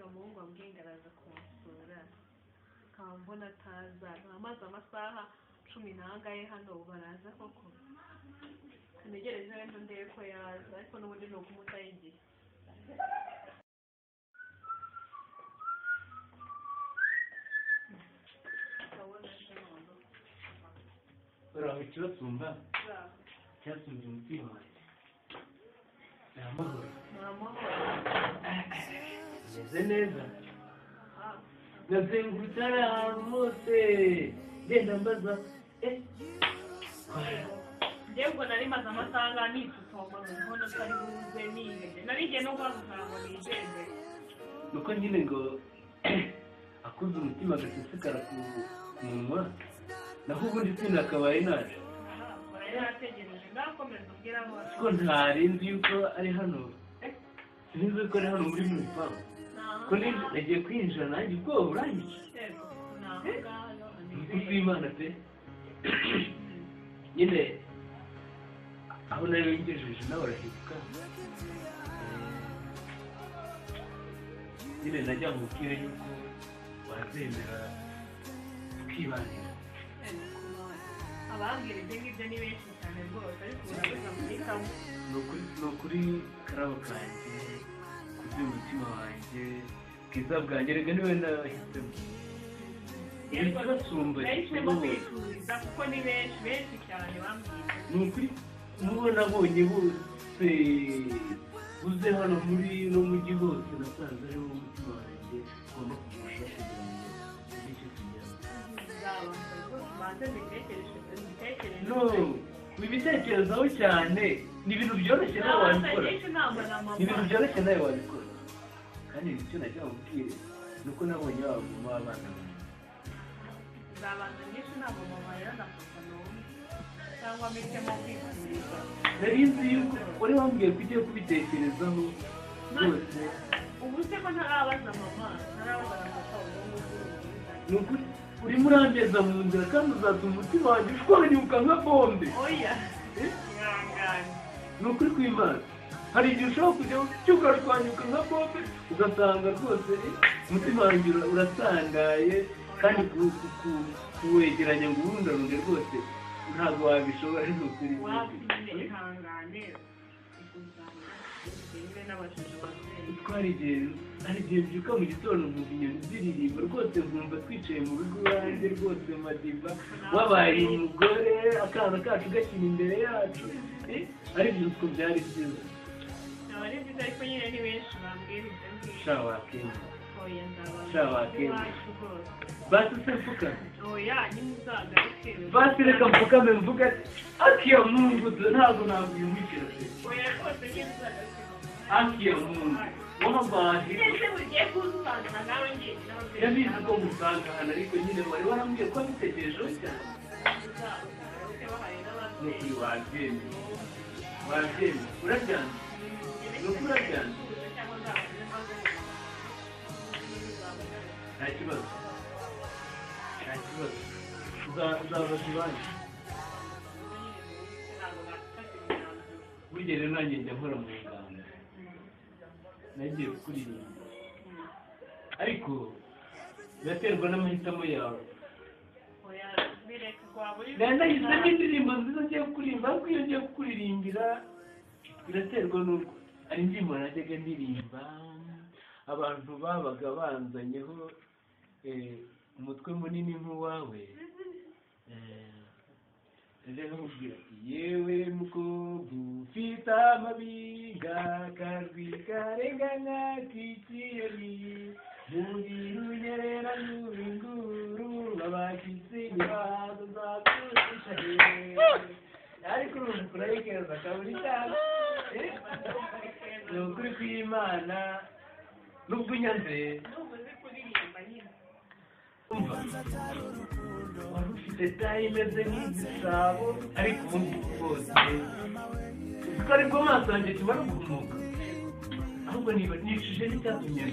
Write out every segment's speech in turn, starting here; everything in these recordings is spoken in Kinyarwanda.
Uriya muhungu wambwiye ngo araza kunsura, nkaba mbona ataza. Amaze amasaha 10 n'angahe hano, ubu baraza koko? Ntegereze wenda ndebe ko yaza, ariko n'ubundi ni ukumutaho igihe. Ndabona ejo noneho. Uraho ikibasumba cyasumbye umutima wanjye, ni amahoro? Ni amahoro. Meze neza. Nazengurutse hariya ahantu hose ngenda mbaza Njyewe ubwo nari maze amasaha nitutomba ngo mbona utari buze, nihebye, nari ngiye no guhaguruka ngo nigendere. Nuko nyine ngo akuze umutima gasesekara ku munwa, naho ubundi sinakabaye naje. Aha, ubwo nari nategereje. Ngakomeza ubwira aho. Kuko ntarinzi yuko ari hano, sinzi ko ari hano muri bino bipangu, ko nagiye kwinjira nanjye ubwoba buranyica. Yego, ni aho ngaho. Umukozi w'Imana pe, nyine aho nari ngejeje nawe urahibuka. Nyine najya mubwire yuko wazemera tukibanira. Abambwira ibyo ngibyo ni benshi cyane rwose, ariko urabuza guhitamo. Ni ukuri, ni ukuri, karabo kanjye, kubw'umutima wanjye, bwiza bwanjye, reka niwe nahisemo ikibasumba. Nahisemo kwituriza kuko ni benshi, benshi cyane bambwira. Ni ukuri, mubo nabonye bose uze hano muri uno mujyi hose, nasanze ariwo mutima wanjye ugomba kugufasha kugira ngo ugire icyo tugeraho. Nzabanza rwose mbanze mbitekereze, mbitekereze. No wibitekerezaho cyane, ni ibintu byoroshye, nawe Nzabanza wabikora. ngishe inama na mama. Ni ibintu byoroshye, nawe wabikora. Kandi icyo najya mubwire ni uko nabonye waguma abana bawe. Nzabanza ngishe inama mama rero na papa numve, cyangwa mpitemo kwituriza. Nari nzi yuko wari wambwiye ko ugiye kubitekerezaho rwose. Ubu se ko ntarabaza mama, ntarabaza na papa, ubu ngubu? Ni ukuri urimo urangeza mu nzira, kandi uzatuma umutima wanjye ushwanyuka nka bombe. Oya, ihangane. Ni ukuri kw'Imana, hari igihe ushobora kujya ugashwanyuka nka bombe, ugasanga rwose umutima wanjye urasandaye, kandi kuwegeranya ngo uwundarunde rwose ntabwo wabishobora, ni ukuri. Wapi nyine, ihangane, nyine n'abashije ababyeyi. Twari igihe, hari igihe mbyuka mu gitondo nkumva inyoni ziririmba rwose, nkumva twicaye mu rugo iwanjye rwose, Madiba wabaye umugore, akana kacu gakina imbere yacu, ari byo uko byari byiza. Byaba ari byiza, ariko nyine ni benshi bambwira ibyo ngibyo. Sha, wakemera. Oya, nzabanza Sha, wakemera. iwacu rwose. Basi se mfukame? Oya, nyine uzagaruke. Basi reka mfukame mvuga ati: "Haki ya Mungu, ntabwo nakwiyumvikira pe." Oya rwose, nyine uzagaruke. Haki ya Mungu, wabaye. Ese ugiye kuza usanga nawe ngiye n'ababyeyi? Ndabizi ko musanga hano, ariko nyine wari warambwiye ko wabitekerejeho cyane. Uzagaruke bahaye Ni n'ababyeyi. ukuri wabyemeye, wabyemeye, urabyanze, ni ukuri urabyanze. Cyangwa nzabanze mbanze. Nta kibazo, nta kibazo, uzabaza iwanyu. Ntabwo nagufatira imyanzuro. Burya rero nanjye njya nkora mu nganda, nagiye kuririmba, ariko biraterwa n'amahitamo yawe. Oya, bireka, waba uri. Nari nahisemo indirimbo nziza ngiye kuririmba, ariko iyo ngiye kukuririmbira biraterwa n'uko hari indirimbo najyaga ndirimba, abantu babaga banzanyeho umutwe munini nk'uwawe. Najyaga nkubwira ati: "Yewe mukobwa ufite amabinga, akajwi karengana k'ikiyoni, mubiri unyerera nk'ubinguru, abashyitsi nibaza nzakurisha he?" Ariko urumva kurayikeza kaburi cyane. Ni ukuri kw'Imana, nubwo unyanze. Ndumva uzi kuririmba nyine. Umva, wari ufite taille imeze nk'igisabo, ariko ubu ngubu rwose uzi ko aribwo maso yanjye kimara guhumuka, ahubwo niba nicuje n'icyatumye.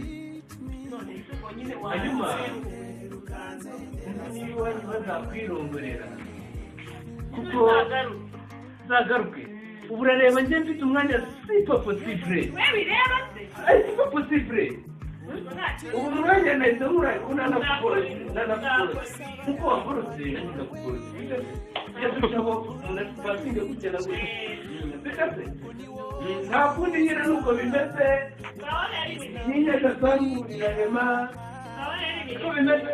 None se ubwo nyine Hanyuma, waza? Sinzi niba iwanyu bazakwirongorera kuko Uzagaruke. Uzagaruke. Ubu urareba njye mfite umwanya, c'est pas possible. We bireba se? Ari c'est pas possible. Ubu mwanya nahise nkura unanakuborose nanakuborose kuko waborose ndakuborose yaducaho umuntu asinga gutya na gutya sibyo se? Nta kundi nyine nuko bimeze. Nyine gasangu irarema uko bimeze.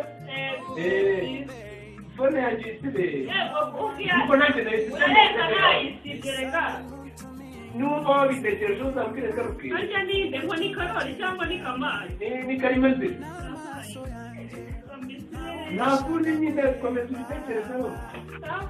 Phone yanjye isibe kuko nanjye nahise. Urareka nayisibye reka. Numva wabitekereje uzambwire ngaruke. Harya ninde ngo ni Karori cyangwa ni Kamari? Ni Karimeze. Nta kundi nyine, komeza ubitekerezeho. Sawa.